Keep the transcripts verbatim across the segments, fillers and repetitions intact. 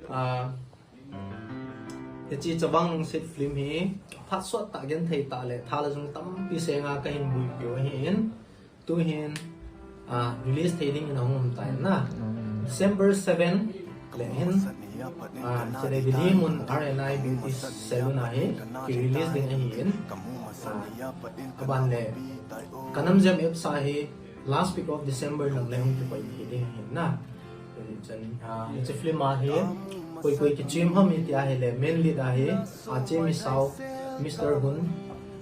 Ah, hiche Chavang Lungset film hi phat sot tah genthei tah le tha le jung tampi senga kahin buipiu ahin, tuhin, ah, release thei dingin ahung um tai na. December seven le hin, ah, chule Delhi mun R N I Beauty Salon a hi ki release ding ahin. Ah, aban le Kanamjem apps a hi last week of December lang le hung kipoi thei ding ahin na. Chun, ah, hiche film a hi koi koi kichem ham iti ahile main lead a hi Ache Misao, Mister Hun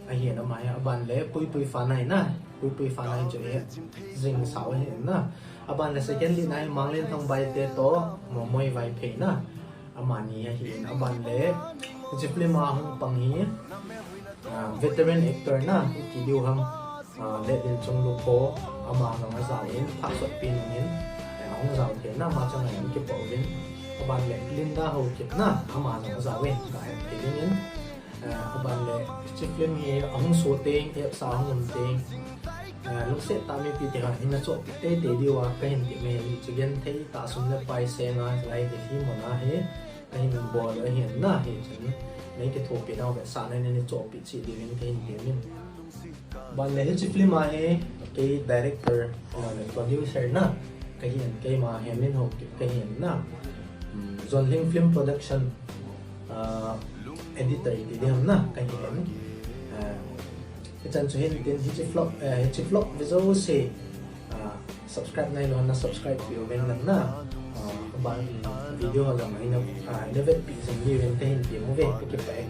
ahin, ama hi, aban le Puipui Fanai na, Puipui Fanai chu hi Jingsao ahin na. Aban le second lead a hi Manglenthang Baite toh Momoi Vaiphei na, amani ahin. Aban le hiche film a hung pang hi, ah, veteran actor na, iti diu ham, ah, Letlinchung Lukho, ama jong ajao in, phat sot pi nungin, eh, ahung jao thei na, ama chang a hin kipouvin. Aban le Linda Haokip na, ama jong ajao in, kahet thei dingin. Eh, aban le hiche film hi ahung so teng, apps a ahung um teng, eh, lungset tah mipi te hon hin nachohpeh teitei diu a kahin tem e. Hiche genthei tah sum le pai senga, hilai Delhi mun a hi kahin bol ahin na, hichun nei kithopi nau vetsahna in nei chohpeh cheh diuvin kahin temin. Aban le hiche film a hi kei director, ah, le producer na kahin, keima Hemin Haokip kahin na. Hmm, Zonling Film Production, ah, editor iti ding ham na kahin. Ah, hichan chu hin tin hiche vlog, eh, hiche vlog ve jouse, ah, subscribe nailou na subscribe peh uvin lang na. Ah, aban video ho jong ina, ah, ina vetpeh jing diuvin kahin tem uve, kakipah e.